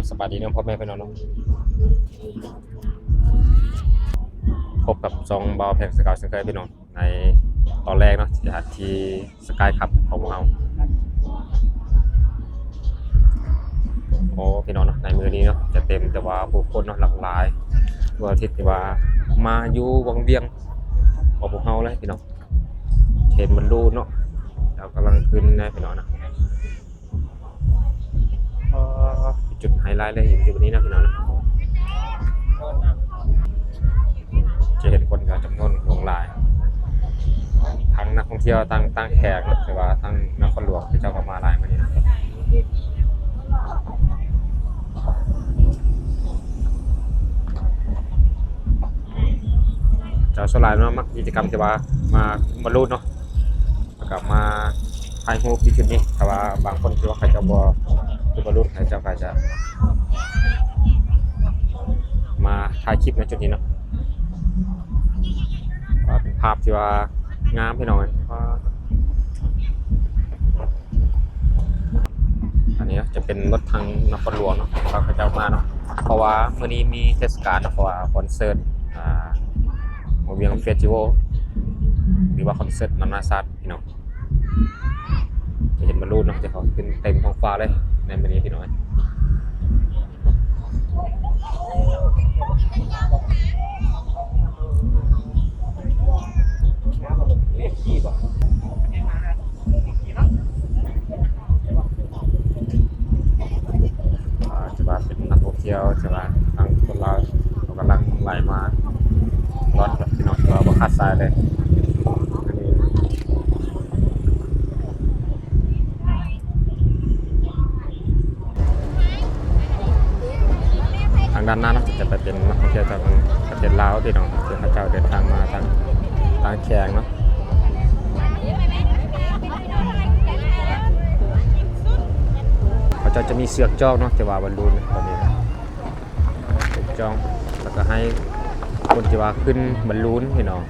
ສະບາຍດີເນາະ ພໍ່ແມ່ພີ່ນ້ອງເນາະ ພົບກັບຊ່ອງບ່າວແພງສະເກົາເຊັ່ນເຄີຍພີ່ນ້ອງ ໃນຕອນແລກເນາະ ທີ່ ທີ່ສະກາຍຄັບຂອງພວກເຮົາ. ໂອ້ ພີ່ນ້ອງເນາະ ໃນມື້ນີ້ເນາະ ຈະເຕັມແຕ່ວ່າຜູ້ຄົນເນາະ ຫຼາກຫຼາຍ ທົ່ວທິດທີ່ວ່າມາຢູ່ວັງວຽງຂອງພວກເຮົາເລີຍພີ່ນ້ອງ. ເຫັນມັນດູດເນາະ ແລ້ວກຳລັງຂຶ້ນນະພີ່ນ້ອງນະ. ເອີ ຈຸດໄຮໄລເລີຍຢູ່ ຢູ່ນີ້ນະພີ່ນ້ອງນະ ຈະເຫັນຄົນກໍຈຳນວນຫຼວງຫຼາຍ ທັງນັກທ່ອງທ່ຽວ ທັງຕ່າງແຂກເນາະ ແຕ່ວ່າທັງນະຄອນຫຼວງເຂົາເຈົ້າກໍມາຫຼາຍມື້ນີ້ນະ. ເຈົ້າສ່ວນຫຼາຍເນາະ ມັກກິດຈະກຳທີ່ວ່າມາ ມາລູດເນາະ ແລ້ວກໍມາຖ່າຍຮູບທີ່ຈຸດນີ້ ຖ້າວ່າບາງຄົນທີ່ວ່າເຂົາເຈົ້າບໍ່ ຄືບໍ່ລຸ້ນ ເຂົາເຈົ້າກໍຈະມາຖ່າຍຄລິບໃນຈຸດນີ້ເນາະ. ວ່າເປັນພາບທີ່ວ່າງາມພີ່ນ້ອງເອີຍ. ອັນນີ້ເນາະ ຈະເປັນລົດທາງນະຄອນຫຼວງເນາະ ທີ່ວ່າເຂົາເຈົ້າມາເນາະ ເພາະວ່າມື້ນີ້ມີເທດສະການເນາະ ເພາະວ່າຄອນເສີດ ອ່າ ວຽງເຟສຕິວອລ ຫຼືວ່າຄອນເສີດນານາຊາດພີ່ນ້ອງ. ຈະເຫັນບາລູນເນາະ ທີ່ເຂົາຂຶ້ນເຕັມທ້ອງຟ້າເລີຍໃນມື້ນີ້ພີ່ນ້ອງ. ອ່າ ຈະວ່າເປັນນັກທ່ອງທ່ຽວ ຈະວ່າທາງຄົນລາວ ເຂົາກຳລັງໄຫຼມາລອດແບບພີ່ນ້ອງ ແຕ່ວ່າບໍ່ຂາດສາຍເລີຍ. ທາງດ້ານໜ້າເນາະ ຈະໄປເປັນນັກທ່ອງທ່ຽວຈາກປະເທດລາວພີ່ນ້ອງ ທີ່ເຂົາເຈົ້າເດີນທາງມາທາງຕ່າງແຂວງເນາະ. ເຂົາເຈົ້າຈະມີເຊືອກຈອງເນາະ ແຕ່ວ່າບາລູນຕອນນີ້ນະ ເຊືອກຈອງ ແລ້ວກໍໃຫ້ຄົນທີ່ວ່າຂຶ້ນບາລູນພີ່ນ້ອງ.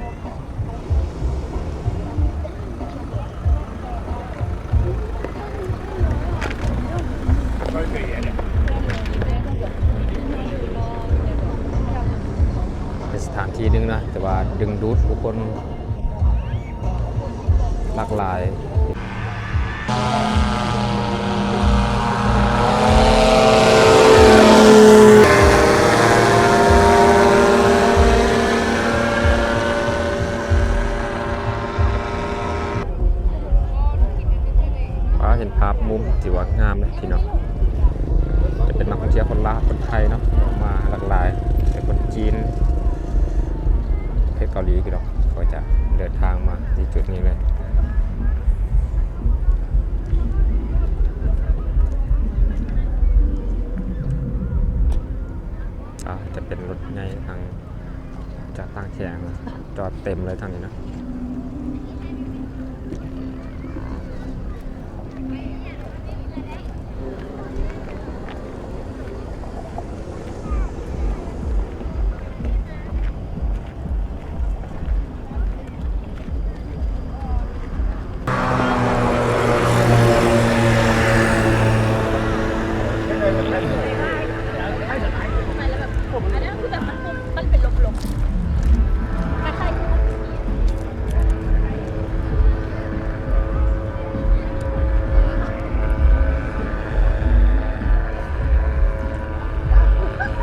ເປັນສະຖານທີ່ໜຶ່ງນະ ແຕ່ວ່າດຶງດູດຜູ້ຄົນຫຼາກຫຼາຍ. ວ້າ ເຫັນພາບມຸມທີ່ວ່າງາມເລີຍພີ່ນ້ອງ ຈະເປັນນັກທ່ອງທ່ຽວຄົນລາວ ຄົນໄທເນາະ ມາຫຼາກຫຼາຍ ເປັນຄົນຈີນ ປະເທດເກົາຫຼີພີ່ນ້ອງ ເຂົາຈະເດີນທາງມາທີ່ຈຸດນີ້ເລີຍ. ອ່າ ຈະເປັນລົດໃຫຍ່ທາງ ຈາກຕ່າງແຂວງ ຈອດເຕັມເລີຍທາງນີ້ນະ.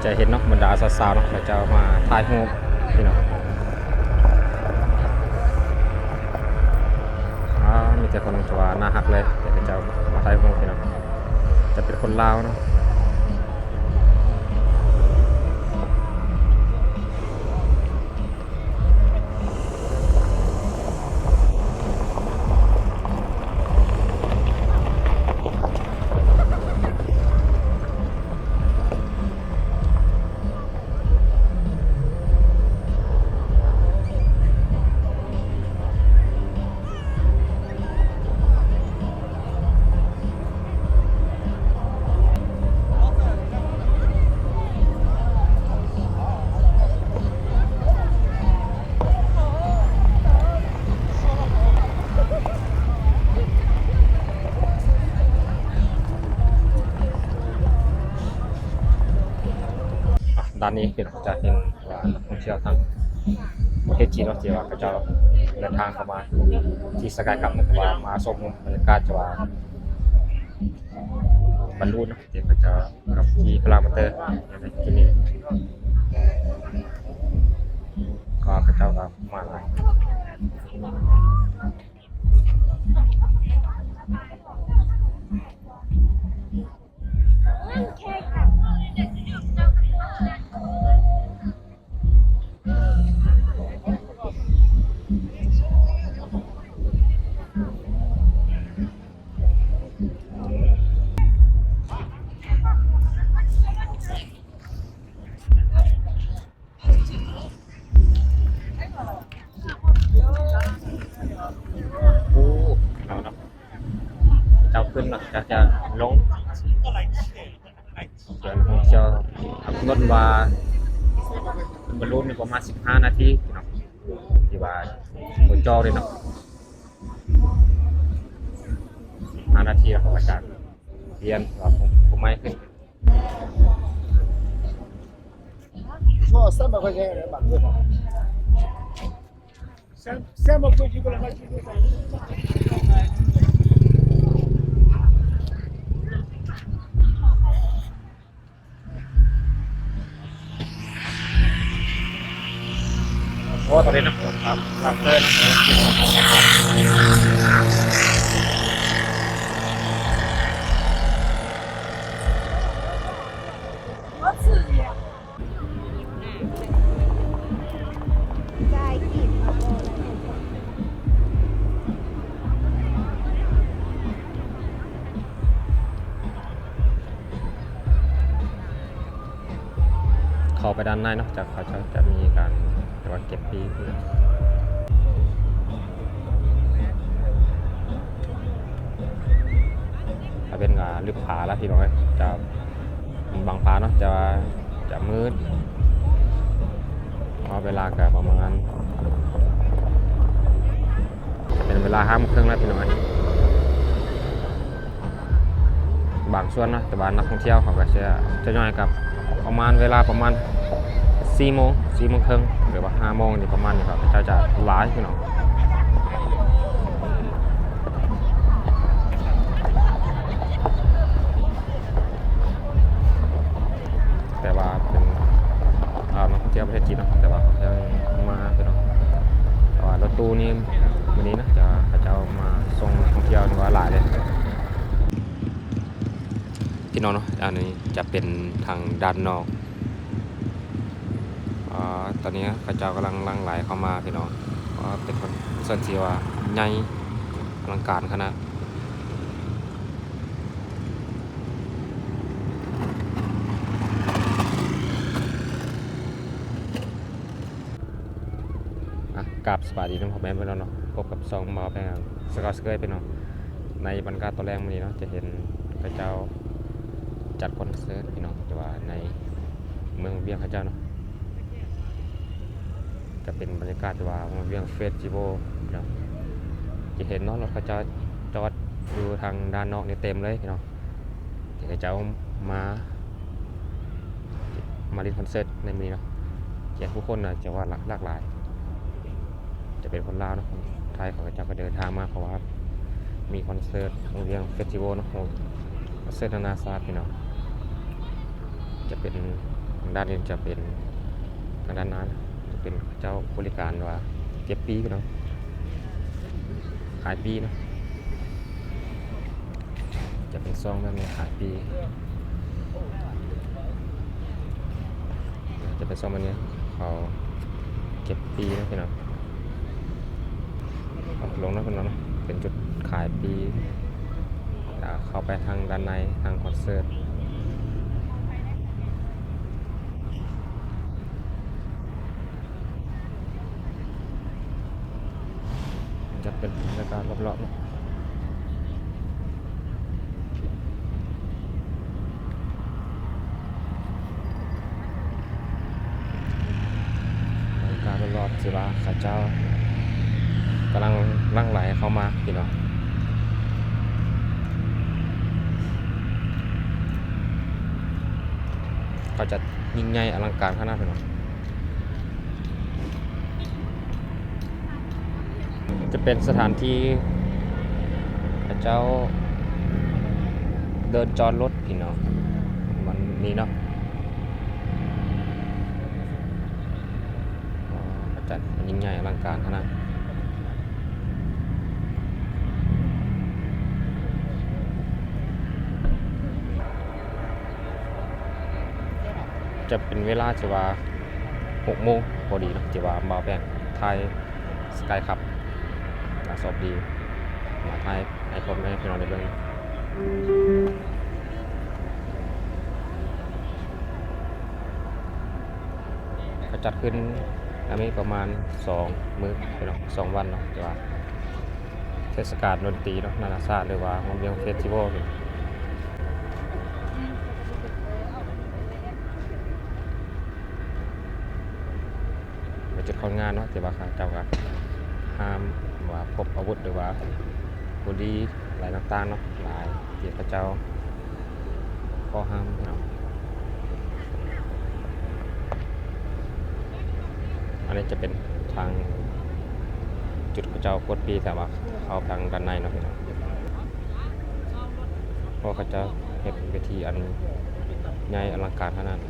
ຈະເຫັນເນາະ ບັນດາສາວໆເນາະ ເຂົາເຈົ້າມາຖ່າຍຮູບພີ່ນ້ອງ. ອ່າ ມີແຕ່ຄົນທີ່ວ່າໜ້າຮັກເລີຍ ທີ່ເຂົາເຈົ້າມາຖ່າຍຮູບພີ່ນ້ອງ ຈະເປັນຄົນລາວເນາະ. ອ່ ດ້ານນີ້ເປັນ ຈະເຫັນວ່ານັກທ່ອງທ່ຽວທາງປະເທດຈີນເນາະ ທີ່ວ່າເຂົາເຈົ້າເດີນທາງເຂົ້າມາທີ່ສະກາຍກັບ ເພາະວ່າມາຊົມບັນຍາກາດທີ່ວ່າບອນລູນເນາະ ທີ່ເຂົາເຈົ້າກັບທີ່ພາລາມອນເຕີຢູ່ໃນທີ່ນີ້ ກໍເຂົາເຈົ້າກໍມາຫຼາຍ. ໂອ້ ເອົາເນາະ ເຈົ້າຂຶ້ນເນາະ ເຈົ້າຈະລົງ ເດີນທ່ອງທ່ຽວ ກຳນົດວ່າບອນລູນນີ້ປະມານສິບຫ້ານາທີເນາະ ທີ່ວ່າບໍ່ຈອງເດ້ເນາະ ສິບຫ້ານາທີ ແລ້ວເຂົາກໍຈະປ່ຽນວ່າຜູ້ໃໝ່ຂຶ້ນ. ໂອ້ ຕອນນີ້ເນາະ ຄັບ ຄັບເລີຍ. ເຂົ້າໄປດ້ານໃນເນາະ ຈະ ເຂົາເຈົ້າຈະມີການ ເອີ້ນວ່າເກັບປີ້ນະ ເປັນການລຶບຜາລະພີ່ນ້ອງເອີຍ ຈະ ບັງພາເນາະ ຈະ ຈະມືດ ເວລາກະປະມານ ເປັນເວລາຫ້າໂມງເຄິ່ງແລ້ວພີ່ນ້ອງເອີຍ ບາງສ່ວນເນາະ ແຕ່ວ່ານັກທ່ອງທ່ຽວເຂົາກະຈະ ຈະທະຍອຍກັບ ປະມານເວລາປະມານສີ່ໂມງ ສີ່ໂມງເຄິ່ງ ຫຼືວ່າຫ້າໂມງນີ້ ປະມານນີ້ ເຂົາເຈົ້າຈະຫຼາຍພີ່ນ້ອງ. ແຕ່ວ່າເປັນ ອ່າ ນັກທ່ອງທ່ຽວປະເທດຈີນເນາະ ແຕ່ວ່າເຂົາຍັງມາເນາະ ເພາະວ່າລົດຕູ້ນີ້ມື້ນີ້ນະ ຈະ ເຂົາເຈົ້າມາສົ່ງນັກທ່ອງທ່ຽວນີ້ວ່າຫຼາຍເດ້ ພີ່ນ້ອງເນາະ. ອັນນີ້ຈະເປັນທາງດ້ານນອກ ອ່າ ຕອນນີ້ເຂົາເຈົ້າກຳລັງຫຼັ່ງໄຫຼເຂົ້າມາພີ່ນ້ອງ ເພາະວ່າເປັນຄອນເສີດທີ່ວ່າໃຫຍ່ອະລັງການຂະໜາດ. ອ່ະ ກາບສະບາຍດີນຳພໍ່ແມ່ພີ່ນ້ອງເນາະ ພົບກັບຊ່ອງບ່າວແພງ ສະເກົາສະເກີຍພີ່ນ້ອງ. ໃນບັນຍາກາດຕອນແລງມື້ນີ້ເນາະ ຈະເຫັນເຂົາເຈົ້າຈັດຄອນເສີດພີ່ນ້ອງ ແຕ່ວ່າໃນເມືອງວຽງເຂົາເຈົ້າເນາະ ຈະເປັນບັນຍາກາດທີ່ວ່າເມືອງວຽງເຟສຕິວໍເນາະ ຈະເຫັນເນາະ ລົດເຂົາເຈົ້າຈອດຢູ່ທາງດ້ານນອກນີ້ເຕັມເລີຍພີ່ນ້ອງ ທີ່ເຂົາເຈົ້າມາ ມາຫຼິ້ນຄອນເສີດໃນມື້ນີ້ເນາະ. ຈະເຫັນຜູ້ຄົນນະ ຈະວ່າຫຼາກ ຫຼາກຫຼາຍ ຈະເປັນຄົນລາວເນາະ ຄົນໄທເຂົາເຈົ້າກໍເດີນທາງມາ ເພາະວ່າມີຄອນເສີດວົງວຽງເຟສຕິວໍເນາະ ຄອນເສີດນານາຊາດພີ່ນ້ອງ. ຈະເປັນ ທາງດ້ານນີ້ຈະເປັນ ທາງດ້ານໜ້າຈະເປັນເຂົາເຈົ້າບໍລິການວ່າເກັບປີ້ພີ່ນ້ອງ ຂາຍປີ້ເນາະ. ຈະເປັນຊ່ອງແບບນີ້ຂາຍປີ້ ຈະເປັນຊ່ອງແບບນີ້ ເຂົາເກັບປີ້ເນາະພີ່ນ້ອງ. ເອົາລົງເນາະພີ່ນ້ອງເນາະ ເປັນຈຸດຂາຍປີ້ ແລ້ວເຂົ້າໄປທາງດ້ານໃນ ທາງຄອນເສີດ. ຈະເປັນບັນຍາກາດລອບໆເນາະ ບັນຍາກາດລອບໆ ທີ່ວ່າເຂົາເຈົ້າກຳລັງຫຼັ່ງໄຫຼເຂົ້າມາພີ່ນ້ອງ. ເຂົາຈັດຍິ່ງໃຫຍ່ອະລັງການຂະໜາດພີ່ນ້ອງ. ຈະເປັນສະຖານທີ່ເຂົາເຈົ້າເດີນຈອດລົດພີ່ນ້ອງ ມັນນີ້ເນາະ. ເຂົາຈັດຍິ່ງໃຫຍ່ອະລັງການຂະໜາດ. ຈະເປັນເວລາທີ່ວ່າຫົກໂມງພໍດີເນາະ ທີ່ວ່າບ່າວແປ້ງຖ່າຍສະກາຍຄັບ ອາ ສອບດີ ມາຖ່າຍໃຫ້ພໍ່ແມ່ພີ່ນ້ອງໄດ້ເບິ່ງ. ເຂົາຈັດຂຶ້ນອັນນີ້ປະມານສອງມື້ພີ່ນ້ອງ ສອງວັນເນາະ ແຕ່ວ່າເທດສະການດົນຕີເນາະ ນານາຊາດ ຫຼືວ່າຮວມວຽງເຟສຕິວອລ. ໄປຈຸດຂອງງານເນາະ ແຕ່ວ່າເຂົາເຈົ້າກໍຫ້າມວ່າພົກອາວຸດ ຫຼືວ່າບຸຫຼີ່ ອະໄລຕ່າງໆເນາະ ຫຼາຍທີ່ເຂົາເຈົ້າ ຂໍຫ້າມເນາະ. ອັນນີ້ຈະເປັນທາງຈຸດເຂົາເຈົ້າກວດປີ້ ແຕ່ວ່າເຂົ້າທາງດ້ານໃນເນາະພີ່ນ້ອງ ເພາະເຂົາເຈົ້າເຮັດເວທີອັນໃຫຍ່ອະລັງການຂະໜາດ.